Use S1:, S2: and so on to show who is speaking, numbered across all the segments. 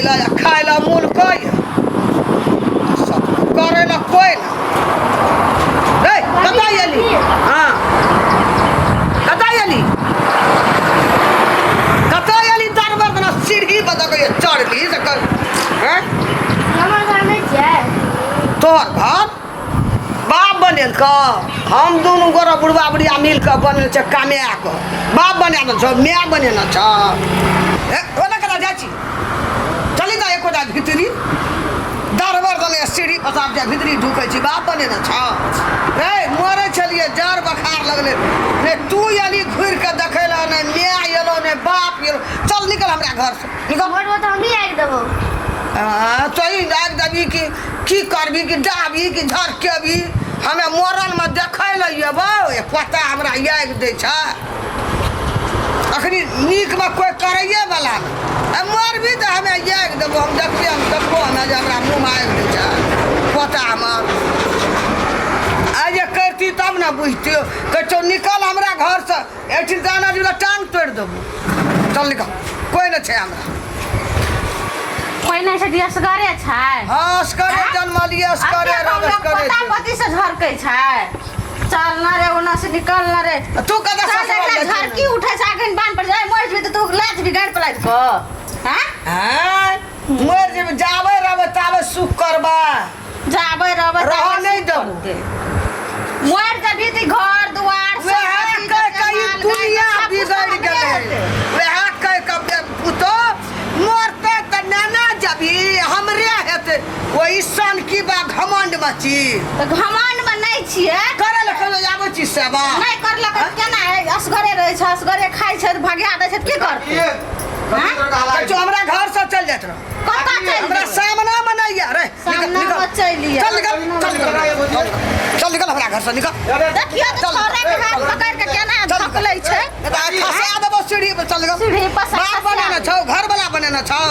S1: ला या खाय ला मोन कय करे ला कोई ना। ए, कतऽ एली? हाँ, कतऽ एली? कतऽ एली? दरबर दिना सीढ़ी बदक चढ़ली से कर हैं?
S2: हमर घर नहि छियै?
S1: तोहर घर बाप बनेल कऽ? हम दुनू गोरा बुढ़बा बुढ़िया मिल कऽ बनेल छै। कमाए कऽ बाप बनेने छौ, माय बनेने छौ। ए, ओना कतऽ जाइ छी? चली जा एको जा भितरी। दरबर दने सीढ़ी पसार जा भितरी ढुकै छी। बाप बनेने छौ? ए, मरै छलियै, जर बखार लगलै ने। तू एली घुरि कऽ देखै लए ने, माय एलो ने, बाप एलो। चल, निकल हमरा घरसँ, निकल।
S2: मरबो तऽ हमही आगि देबौ।
S1: हाँ, तोही आगि देबी कि की करबी, कि डाबी कि झरकेबी? हमे मरलमे देखै लए अयबौ? ए पता हमरा आगि दै छै। अखनी नीकमे कोइ करैए वला नहि। आ मरबी तऽ हमे आगि देबो। हम देखबै, हम देखबो हमे जे हमरा मुँहमे आगि दै छै पोता हमर। आइ जे करती तब ने बुझतियौ। कहै छौ निकल हमरा घरसँ। एहिठिन तऽ आना जुला टांग तोड़ि देबो। चल निकल, कोइ नहि छै हमरा।
S3: कोइ नहि छै, असगरे छै।
S1: हँ, असगरे जन्मलियै, असगरे रहब, असगरे
S3: पता
S1: छै।
S3: पति से झरकै छै। चल न रे, ओना से निकल न रे।
S1: तू कतऽ
S3: चल
S1: ससुराल
S3: एकरा
S1: जाइ छी?
S3: झरकी उठै छै अखन बान्ह पर जाय। मरि जेबी तऽ तू लाज भी गाड़ि पलाइत कऽ हैं।
S1: आँय, मरि जेबै। जाबै रहबै ताबै सुख करबै।
S3: जाबै रहबै
S1: रहऽ
S3: ताबै
S1: नहि
S3: सुख
S1: देबौ।
S3: करतै। मरि जेबी तऽ घर दुआर सब
S1: वएह
S3: पति
S1: कह
S3: जते
S1: कऽ ई
S3: माल गाय
S1: दुनिया
S3: सब कुछ
S1: बिगड़ि
S3: हमरे
S1: गेलै।
S3: हेतै।
S1: वएह कह कऽ पुतोह मरतै तऽ नाना जबी हमरे हेतै। ओहि सन की बा घमंड मे छी?
S3: तऽ घमंड मे नहि छियै।
S1: करै लए कहियो आबै छी सेवा?
S3: नहि करलक तऽ केना है? असगरे रहै छै, असगरे खाइ छै, तऽ भगा दै छै तऽ की करतै?
S1: कहै छौ हमरा घर से चलि जाइत रह।
S3: कतऽ चलि
S1: हमरा
S3: जेबै?
S1: सामना मे नहि या रे। निकल,
S3: सामना
S1: निकल।
S3: मे चलि आ।
S1: चल निकल, चल निकल, चल निकल हमरा घर से निकल।
S3: देखियौ तऽ छौड़ा के हाथ पकड़ि के केना
S1: चल।
S3: धकलै छै।
S1: खसा देबो सीढ़ी पर, चल निकल।
S3: सीढ़ी पर से
S1: बाप
S3: खसा
S1: बनेने
S3: देबो।
S1: छौ, घर वाला बनेने छौ?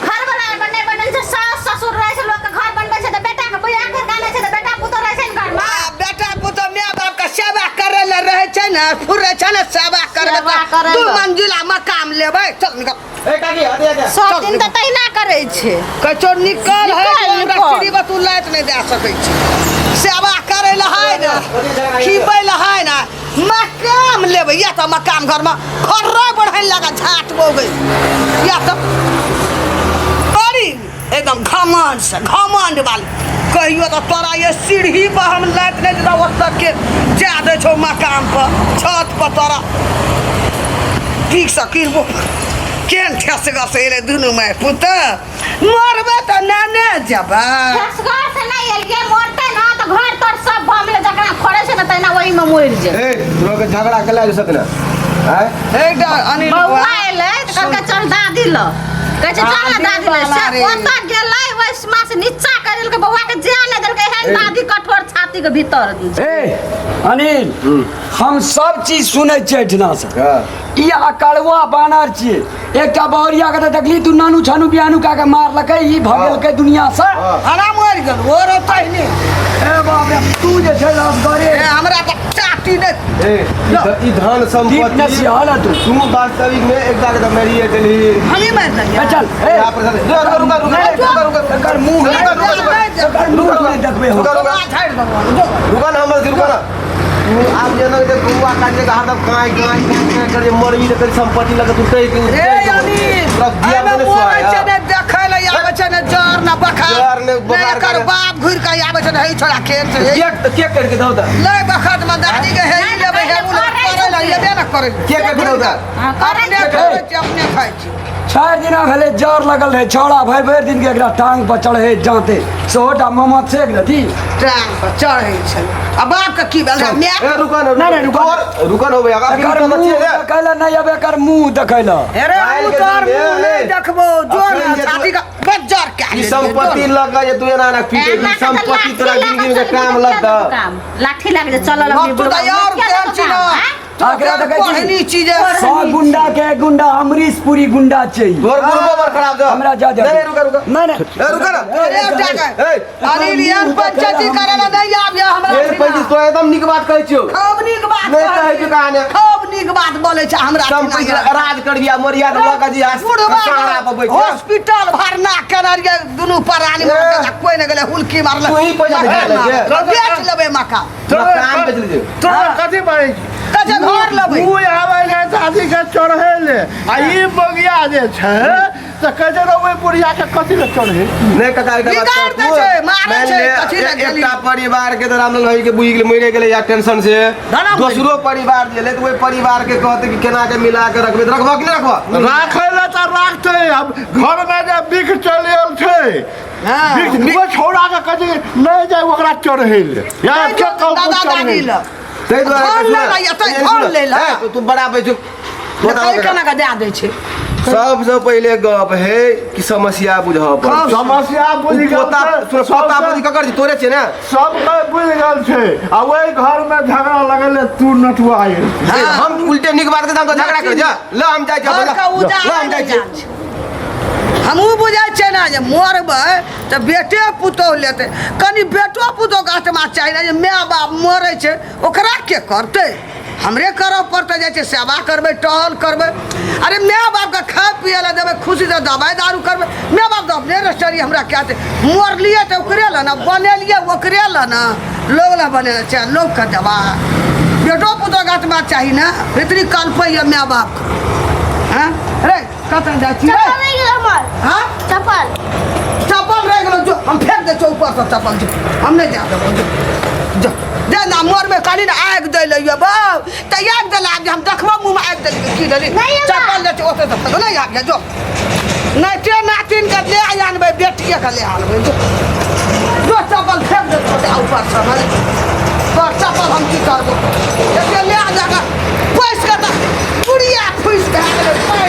S3: घर वाला बने बनल छै। सास ससुर रहै छै, लोक के घर बनबै छै तऽ बेटा के बियाह कर के आनै छै तऽ बेटा पुतोह रहै छै ने घर मे।
S1: आ बेटा पुतोह माय बाप के सेवा करे ले रहै छै ने, फुरै छै ने सेवा करबै।
S3: सेवा
S1: तऽ
S3: करै
S1: दू
S3: लए।
S1: मंजिला मकान लेबै। चल निकल।
S4: ए काकी, हटे हटे।
S3: सब दिन तऽ तहिना करै छै।
S1: कहै छौ निकल है।
S3: निकल,
S1: हमरा
S3: निकल।
S1: सीढ़ी पर तू लाइट नहि दए सकै छी। सेवा करे लए है ने, खिबै लए है ने, मकान लेबै या तऽ मकान घरमे खर्रा बढ़ै लगा झाट बौगै या तऽ बड़ी एकदम घमंड से घमंड वाली। कहियो तऽ तोरा ये सीढ़ी पर हम लाइट नहि देतौ, ओतऽ के जा दै छौ मकान पर, छत पर। तोरा ठीक से किनबो। केहन ठेसगर से एलै दुनू माय पुत। मरबै तऽ नेने जेबै।
S3: ठेसगर से नहि एलियै। मरतै ना तऽ घर तर सब बम ले जकरा फोड़ै छै ने, तहिना ओहिमे मरि जेतै।
S4: ए, तोरा के झगड़ा के लाग सकना आय?
S1: एकटा अनिल
S3: बौआ
S1: बुआ।
S3: एलै तऽ कहलकै चल दादी लग। कहै छै चल ने दादी लग।
S1: वाला
S3: से
S1: रे।
S3: ओतऽ गेलै, ओहि से नीचा करि देलकै, बौआ के जाय नहि देलकै। एहन दादी कठोर छाती के भीतर।
S5: ए अनिल, हम सब चीज सुनै छियै एहिठिना से।
S4: हां।
S5: ई अकड़वा बानर छियै। एकटा बहुरिया के तऽ देखली तू, नानू छानू बियानू कए के मारलकै, ई भगेलकै दुनिया से।
S4: हां।
S1: हरा मरि गेल ओ रे तहिने।
S5: ए बाप रे, तू जे छै असगरे।
S1: ए, हमरा तऽ चाटी नहि।
S4: ए, ई धन
S5: दीप
S4: संपत्ति
S5: नसिहल है तू।
S4: तू वास्तविक में एकटा के तऽ मारिए देलही।
S1: हमी मारि देलियै?
S5: ए चल ए।
S4: यहाँ पर चल। रुक रुक रुक रुक रुक रुक।
S5: एकर मुँह
S4: रुक रुक रुक।
S5: एकर मुँह नहि देखबै हम।
S4: रुक रुक।
S1: झाड़ि देबो जो।
S4: रुक ना, हमर रुक ना। तू आब जेना जे बौआ काटे के हरदम काई काई काई काई कर जे मरबी तऽ तेरी संपत्ति लगे तू तै
S1: रे अनिल,
S4: तोरा दिया
S1: एहिमे
S4: ने
S1: मरै
S4: सुहाय।
S1: छै ने देखै लए आबै छै ने, जर ने बखार।
S4: जर ने बोखार।
S1: ने एकर
S4: करे।
S1: बाप घुरि कऽ आबै छै ने। हे छोड़ा, केहन छै हे?
S4: के के करके दौ तऽ?
S1: लै बखत मे दादी के हे ई लेबै, हे उ लेबै, करै लए एबे ने करै।
S4: के करके दौ तऽ?
S3: हँ, करै
S1: अपने
S3: छै।
S1: करै छी, अपने खाइ छी।
S5: 4 दिना भेलै जर लगल रहै। छौड़ा भरि भरि दिन के एकरा टांग पर चढ़े जाते सेहोटा मामा सेक देती।
S1: टांग पर चढ़ै छै आ बाप के की भेल माय?
S4: ए रुक ना।
S5: नहीं, नहीं, रुको।
S4: रुक ना भैया, अभी
S5: एकर
S4: तो
S5: मुँह
S4: बच्चे रे।
S5: देखै लए नहि अब, एकर मुँह देखै लए।
S1: अरे
S4: काल्हि
S1: उ
S4: के
S1: तोहर
S4: दिन
S1: मुँह नहि
S4: ए,
S1: देखबो जो
S4: अखन
S1: ने
S4: जे तू-
S1: छाती के बज्जर कए
S4: ई
S1: लेलियै,
S4: संपत्ति
S1: जो।
S4: लग जे तू एना एना पीटे,
S3: एना
S4: ई
S3: के तऽ
S4: संपत्ति
S3: लाठी
S4: तोरा
S3: लऽ
S4: जिंदगी
S3: कऽ
S4: में काम
S3: चलि
S4: लगता।
S3: काम। लाठी लए के जे चलऽ
S1: अब
S3: लगली
S1: तू
S3: बुढ़बा,
S1: तऽ और
S3: मुखिया
S1: केहन
S3: देतौ
S1: छी
S3: काम,
S1: ने
S3: आँय?
S5: एकरा देखै छी
S1: पढ़नी चीज है।
S5: सब गुंडा के गुंडा अमरीश पुरी गुंडा छै
S4: तोहर गुरुबो बड़ खराब छौ।
S5: हमरा जा दे।
S4: नहीं नहीं, रुका रुका।
S5: नहीं नहीं
S4: ए, रुका ना।
S1: अरे टाका।
S4: ए,
S1: अनिल एहन पंचायती करे ला नहीं आबिया हमरा
S4: फेर पैंतीस तोरा एकदम नीक बात कहै छियौ।
S1: खूब नीक बात
S4: नहीं कहै छियौ कहानी।
S1: खूब नीक बात बोलै छै हमरा
S4: संपत्ति राज करबी आ मरिया तऽ लऽ कऽ जी आ
S1: बुढ़वा
S4: सहारा पर बैठ के।
S1: हॉस्पिटल भरना केना रहियै दुनू प्राणी
S4: ए।
S1: मरल कोई नहि गेलै हुलकी मारल
S4: तू ही पैसा भेज लै छै।
S1: बेच लेबै मकान।
S4: मकान बेच लेबै।
S6: तोरा कथी बाजै छी?
S1: कहे घर लेबै।
S6: ओ आबै छै दादी के चढ़ै ले आ ई बगिया जे छै तऽ कहै छै ओहि बुढ़िया के कथी ले चढ़े।
S4: नहि काका, एकर बात
S1: बिगाड़ दै
S4: तू-
S1: छै, मारै
S4: मानि
S1: छै,
S4: ले,
S1: कथी लए गेली?
S4: एकटा परिवार के तऽ रामलाल भाई के बुझि गेलै मरि गेलै या टेंशन से,
S1: धनम
S4: दोसरो परिवार जे एलै तऽ ओहि परिवार के कहतै कि केना के मिला के रखबै, तऽ रखबह कि नहि रखबह?
S6: राखै ले तऽ राखतै। आब घरमे जे बिख चलि गेल छै,
S1: हाँ।
S6: बिख ओ छौड़ा के कहै छै नहि जाय ओकरा चढ़ै ले या
S1: नहि
S6: के
S1: जो
S6: कहू
S1: दादा
S6: चढ़ै
S1: दादी
S6: ले।
S1: लए।
S4: ताहि दुआरे
S1: धन
S4: सुन,
S1: ले ला, एतै
S4: ए,
S1: धन
S4: सुन,
S1: ले ला।
S4: ए, तू बड़ा बैठू।
S1: देखै केना के दए दै छै।
S4: सबसँ पहिले गप है कि समस्या बुझऽ पड़त।
S6: समस्या बुझि गेल
S4: पोता
S6: छै।
S4: सुन, पोता पोती ककर छै? तोरे छै ने?
S6: सबके बुझि गेल छै आ ओहि घरमे झगड़ा लगेले तू नटुआ आयल।
S4: ए, हम उल्टे नीक बात के हम तो झगड़ा कर जा ल हम जाइ छी
S1: घर
S4: ल
S1: के उजाड़ा
S4: ल हम जाइ
S1: नहि
S4: छी।
S1: जान छै। हमहूँ बुझै छियै ने जे मरबै तऽ बेटे पुतोहु लेतै, कनि बेटो पुतोहुके आत्मा चाही ने जे माय बाप मरै छै ओकरा के करतै, हमरे करऽ पड़तै। जाइ छै सेवा करबै, टहल करबै, अरे माय बापके खाय पियै लए देबै, खुशीसँ दबाइ दारू करबै। माय बाप तऽ अपने रस्टरी हमरा क्या छै, मरलियै तऽ ओकरे लए ने बनेलियै, ओकरे लए ने, लोग लए बनेने छै, लोकके देबा। बेटो पुतोहुके आत्मा चाही ने, भीतरी कलपैए माय बापके। हँ रे कतऽ जाइ छी रे?
S2: चप्पल रहि गेल हमर।
S1: हाँ?
S2: चप्पल।
S1: चप्पल रहि गेलो, जो हम फेंक दै छियौ ऊपरसँ चप्पल, जो हम नहि जा देबौ, जो जो दे ना मरमे कहली ने आगि दै लइयो बाउ तऽ आगि देला, आब जे हम देखबो मुँहमे आगि देलियै की देली।
S2: नहि अम्मा।
S1: चप्पल लै छै ओतऽ तऽ फेंक नहि आबि जो नहि ते नातिन के ले आनबै, बेटिए के ले आनबै, जो जो चप्पल फेंक दे छोटे ऊपरसँ भले पर चप्पल हम की करबो, एते ले जाके पैस के तऽ बुढ़िया फुसि भए गेलै।